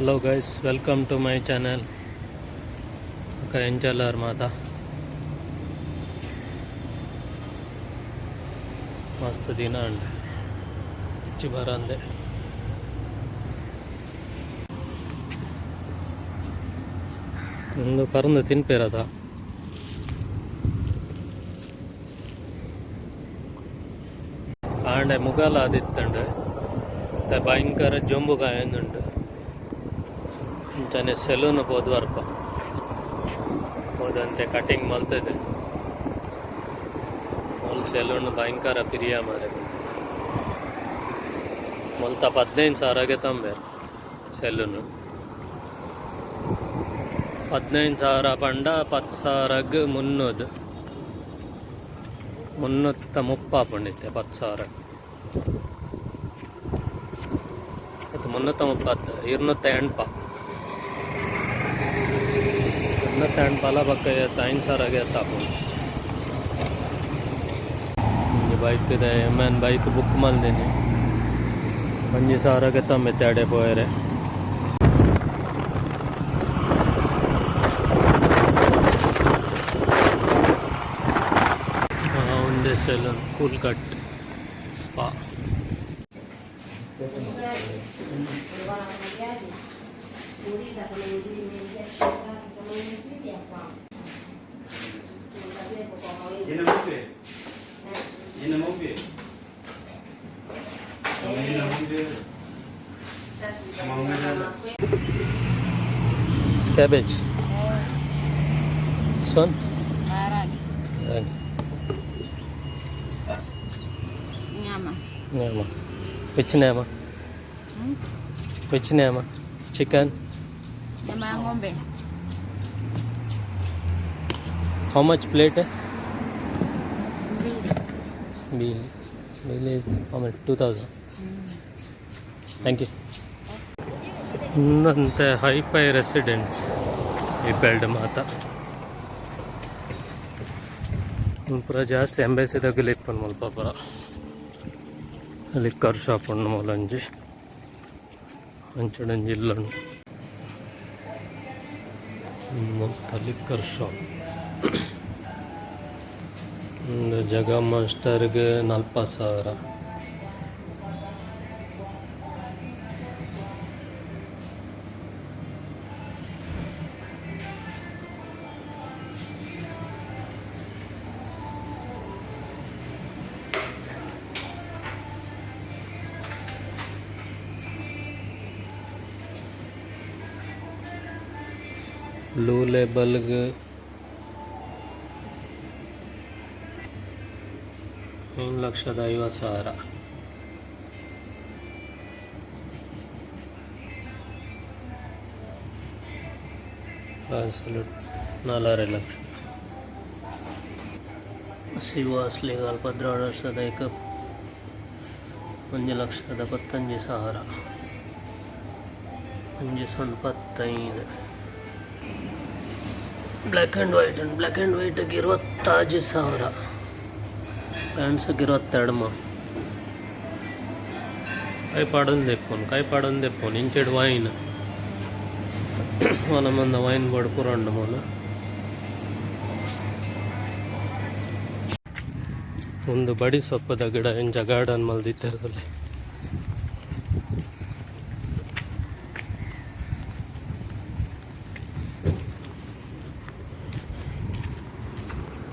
Hello guys, welcome to my channel. ಬೊಕ ಎಂಚ ಉಲ್ಲರ್ ಮಾತ? ಮಸ್ತ್ ದಿನ ಉಂಡು ಹೆಚ್ಚು ಬರಂದೆ. ಉಂದು ಪರ್ಂದ್ ತಿನ್ಪೆರದ. ಕಾಂಡೆ ಮುಗಲ್ ಆದಿತ್ತುಂಡು, ಇತ್ತೆ ಭಯಂಕರ ಜೊಂಬು ಕಾಯೊಂದುಂಡು. ಅಂಚನೆ ಸೆಲೂನ್ ಪೋದು ಬರ್ಪ, ಪೋದಂತೆ ಕಟಿಂಗ್ ಮಲ್ತುದು. ಮೂಲು ಸೆಲೂನ್ ಭಯಂಕರ ಪಿರಿಯ ಮಾರೆ. ಮುಲ್ತ 15,000ಗೆ ತಂಬೆರ್ ಸೆಲೂನ್. 15,000 ಪಂಡ 10,000ಗ್ 300, 330 ಆಪುಂಡು ಇತ್ತೆ. 10,000 ಅತ್ತ್, 330, 280. 280ಲ ಬೊಕ್ಕ 5,000ಗೆ ಎತ್ತಾಪುಂಡು. ಒಂಜಿ ಬೈಕ್ ದ ಎಮ್ ಎನ್ ಬೈಕ್ ಬುಕ್ ಮಲ್ದಿನಿ. 1,000ಗೆ ತಂಬೆತ್ತೆ ಅಡೆ ಪೋಯೆರೆ. ಉಂದೆ salon, cool cut spa. Cabbage. This one? Maharage. Maharage. Nyama. Nyama. Which nyama? Hmm? Which nyama? Chicken? Nyama ya ng'ombe. How much plate? Mbili. Bill. Bill is how much? 2000. Thank you. ಉಂದಂತೆ hi fi residence ಈ ಬೆಲ್ಡ್ ಮಾತ. ಪೂರ ಜಾಸ್ತಿ ಎಂಬೆಸಿದಗುಲು ಇಪ್ಪುನು ಮುಲ್ಪ ಪೂರ. Liquor shop ಉಂಡು ಮೂಲೊಂಜಿ, ಅಂಚೊಡೊಂಜಿ ಇಲ್ಲ್ ಉಂಡು. ಮುಲ್ಪ ಲಿಕ್ಕರ್ ಶಾಪ್. ಉಂದು ಜಗ ಮಾಸ್ಟರ್ಗ್ 40,000. ಬ್ಲೂ ಲೇಬಲ್ಗ್ 5,50,000. 4.5 ಲಕ್ಷ. ಶಿವಾಸ್ ಲಿಗಲ್ 12 ವರ್ಷದ ಐಕ್ 1,15,000, 1.15. Black and white and black and ವೈಟ್ಗೆ 26,000, ಪ್ಯಾಂಟ್ಸ್ಗೆ 22 ಮಾ. ಕೈ ಪಾಡೊಂದು ದೆಪ್ಪುನು, ಕೈ ಪಾಡೊಂದು ದೆಪ್ಪುನು. ಇಂಚೆಡ್ ವೈನ್ ಮನ ಮಂದ ವೈನ್ ಬೋರ್ಡ್ ಪೂರ ಉಂಡು ಮೂಲು. ಒಂದು ಬಡಿ ಸೊಪ್ಪದ ಗಿಡ ಇಂಚ ಗಾರ್ಡನ್ ಮಲ್ದಿತ್ತೆರ್.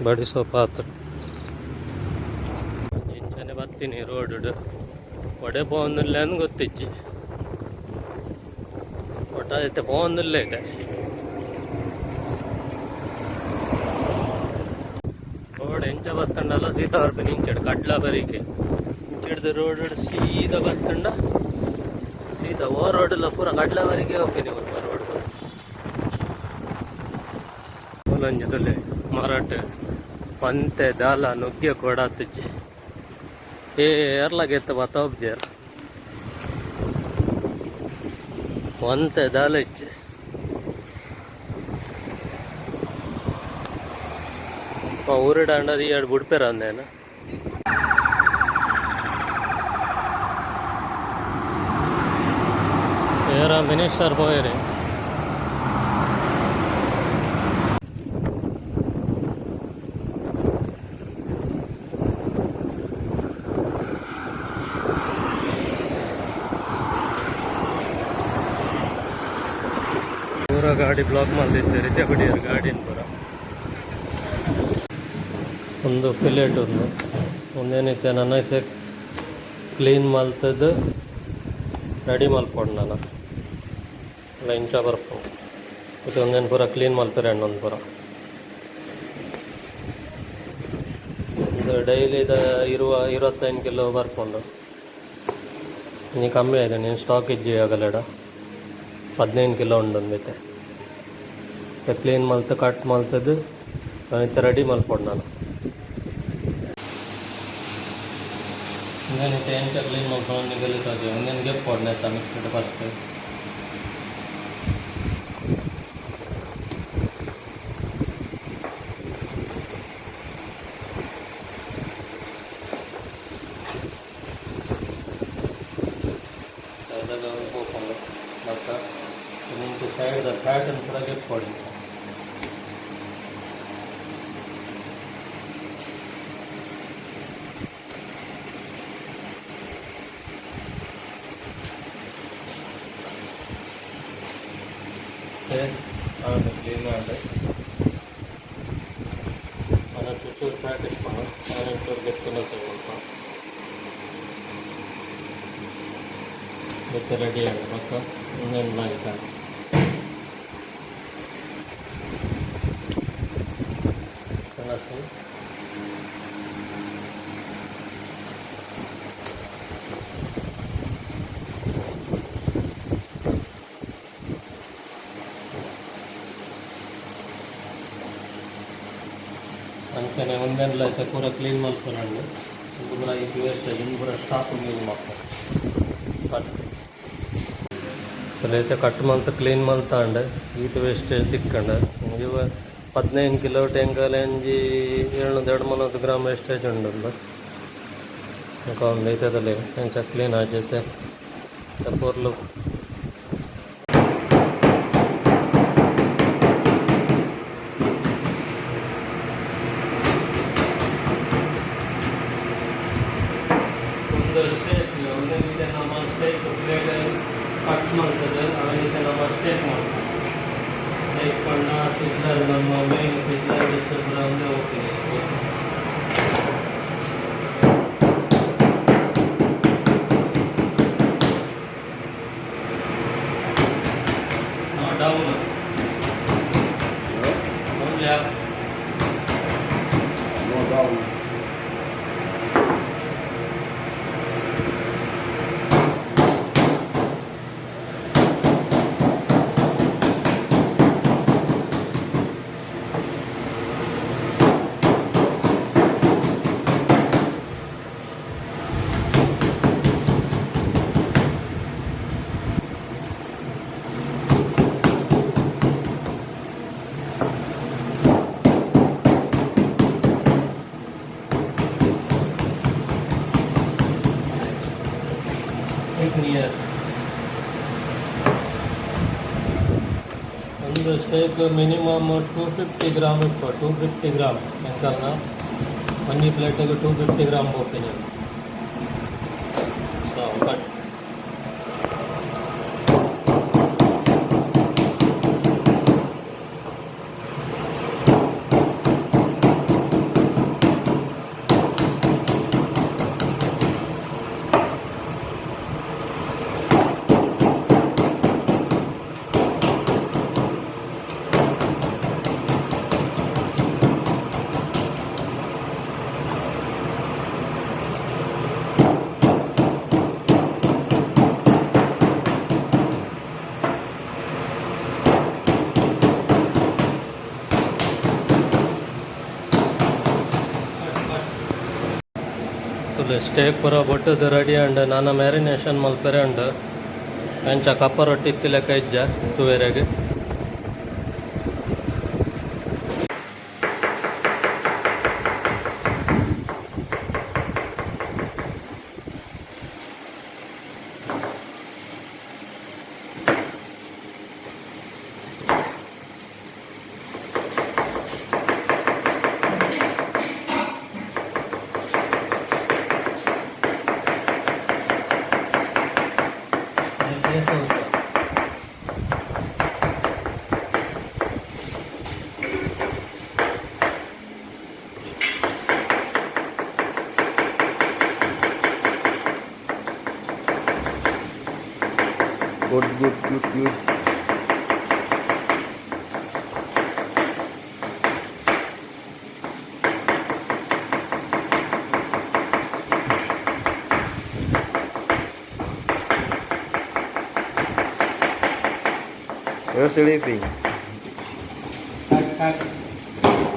ಬಡಿ ಸೊಪ್ಪು ಆತು. ಇಂಚನೆ ಬತ್ತೀನಿ ರೋಡ್. ಒಡೆ ಪೋವೊಂದುಲ್ಲೆ ಅಂದ್ ಗೊತ್ತಿಜ್ಜಿ. ಒಟ್ಟ ಇತ್ತೆ ಪೋವೊಂದುಲ್ಲೆ ಇತ್ತೆ. ರೋಡ್ ಎಂಚ ಬತ್ತುಂಡಲ ಸೀದಾ ಬರ್ಪಿನಿ ಇಂಚೆಡ್ ಕಡ್ಲ ಬರಿಕೆ. ಇಂಚೆಡ್ದು ರೋಡ್ ಸೀದಾ ಬತ್ತುಂಡ ಸೀದಾ ಓ ರೋಡ್ ಲ ಪೂರ ಕಡ್ಲ ಬರಿಕೆ ಹೋಗ್ತೀನಿ ರೋಡ್. ಮೂಲೊಂಜಿ ತೂಲೆ ಮರಟ್ ಪಂತೆ ದಾಲ ನುಗ್ಗೆ ಕೊಡಾತಿಜ್ಜಿ. ಏ ಏರ್ಲಾಗೆತ್ತ ಬತ್ತೋಬ್ಜೆರ್, ಒಂತೆ ದಾಲ ಇಜ್ಜಿ. ಊರಿಡಾಂಡ ಈ ಎರಡು ಬುಡ್ಪೆರ ಅಂದೇನ. ಏರ ಮಿನಿಸ್ಟರ್ ಪೋಯೆರ್. ಪೂರ ಗಾಡಿ ಬ್ಲಾಕ್ ಮಲ್ದಿತ್ತೆರ್, ಇತ್ತೆ ಬುಡಿಯೆರ್ ಗಾಡಿನ್ ಪೂರ. ಒಂದು ಫಿಲೆಟ್ ಉಂದು. ಉಂದೇನಿತ್ತೆ ನನ ಇತ್ತೆ ಕ್ಲೀನ್ ಮಲ್ತದ್ ರೆಡಿ ಮಲ್ಪೊಡು ನನ. ಅಲ್ಲ ಇಂಚ ಬರ್ಪುಂಡು. ಇತ್ತೆ ಉಂದೆನ್ ಪೂರ ಕ್ಲೀನ್ ಮಲ್ಪೆರೆ ಉಂಡು. ಉಂದು ಪೂರ ಉಂದು ಡೈಲಿದ 20, 25 ಕಿಲೋ ಬರ್ಪುಂಡು. ಇನಿ ಕಮ್ಮಿ ಆಯ್ತು, ಇನಿ ಸ್ಟಾಕ್ ಇಜ್ಜಿ ಅಗಲೆಡ. 15 ಕಿಲೋ ಉಂಡು ಇತ್ತೆ. ಕ್ಲೀನ್ ಮಲ್ತ್, ಕಟ್ ಮಲ್ತದ್ ಇತ್ತೆ ರೆಡಿ ಮಲ್ಪೊಡು ನಾನು. ಉಂದೆನ್ ಇತ್ತೆ ಎಂಚ ಕ್ಲೀನ್ ಮಲ್ಪೊಡು ನಿಗಲೆ ತೋಜೆ. ಉಂದೆನ್ ಗೆಪ್ಪೊಡು ನೆತ್ತ ಮಿತ್ತ್ ಫಸ್ಟ್. ಅದಗ ಪೋಪುಂಡು. ಬೊಕ್ಕ ಇಂಚ ಸೈಡ್ ದ ಫ್ಯಾಟ್ ನ್ ಪೂರ ಗೆಪ್ಪೊಡು ಇಂಚ. ಆಂಡ್, ಕ್ಲೀನ್ ಆಂಡ್. ಅನ ಚೂರು ಫ್ಯಾಟ್ ಇಪ್ಪುಂಡು, ಅವೆನ್ ಚೂರು ಗೆತ್ತುಂಡ ಸ್ವಲ್ಪ. ಇತ್ತೆ ರೆಡಿ ಆಂಡ್. ಬೊಕ್ಕ ಉಂದೆನ್ ಇಂಚ ಕಲಸಿ. ಅಂಚನೆ ಉಂದೆನ್ಲ ಇತ್ತೆ ಪೂರ ಕ್ಲೀನ್ ಮಲ್ಪೊನಂಡು. ಉಂದು ಪೂರ ಐಕ್ ವೇಸ್ಟೇಜ್. ಉಂದು ಪೂರ ಸ್ಟಾಕ್ ಯೂಸ್ ಮಲ್ಪೊಡು ಫಸ್ಟ್. ಇತ್ತೆ ಕಟ್ ಮಲ್ತ್ ಕ್ಲೀನ್ ಮಲ್ತಾಂಡ್. ಈತ್ ವೇಸ್ಟೇಜ್ ತಿಕ್ಕಂಡ್. ಒಂಜಿ 15 ಕಿಲೋ ಎಂಕಲೆ ಒಂಜಿ 780 ಗ್ರಾಮ್ ವೇಸ್ಟೇಜ್ ಉಂಡು. ಉಂದು ಬೊಕ ಉಂದು ಇತ್ತದಲ್ಲಿ ಎಂಚ ಕ್ಲೀನ್ ಆಜೈತೆ ಪೊರ್ಲು. ಒಂದು ಸ್ಟೇಕ್. ಒಂದೆಂಚಿನ ನಮ್ಮ ಸ್ಟೇಕ್ ಪ್ಲೇಟ್ ಕಟ್ ಮಲ್ತದೆ, ಅವೆನ್ ನಮ್ಮ ಸ್ಟೇಕ್ ಮಲ್ಪುವ. ಸ್ಟೇಕ್ ಪಂಡ ಸಿಜ್ಲರ್, ನಮ್ಮ ಮೇನ್ ಸಿಜ್ಲರ್ ಡಿಶ್ ಪೂರ ಒಂದೇ ಹೋಗ್ತದೆ. No down. Only up. No down. Near. ಒಂದು ಸ್ಟೇಕ್ ಮಿನಿಮಮ್ 250 ಗ್ರಾಮ್ ಇಪ್ಪ. 250 ಗ್ರಾಮ್ ಎಂಕಲ್ನ ಒಂಜಿ ಪ್ಲೇಟಿಗೆ 250 ಗ್ರಾಮ್ ಪೋಪಿನಿ. So cut. ತೂಲೆ, ಸ್ಟೇಕ್ ಪೂರ ಬೊಟ್ಟುದು ರೆಡಿ ಆಂಡ್. ನನ ಮ್ಯಾರಿನೇಷನ್ ಮಲ್ಪೆರೆ ಉಂಡು. ಅಂಚ ಕಪ್ಪ roti ಇತ್ತಿಲೆಕ್ಕ ಇಜ್ಜ ತೂವೆರೆಗ್? Good, good, good, good. You're sleeping. Cut, cut.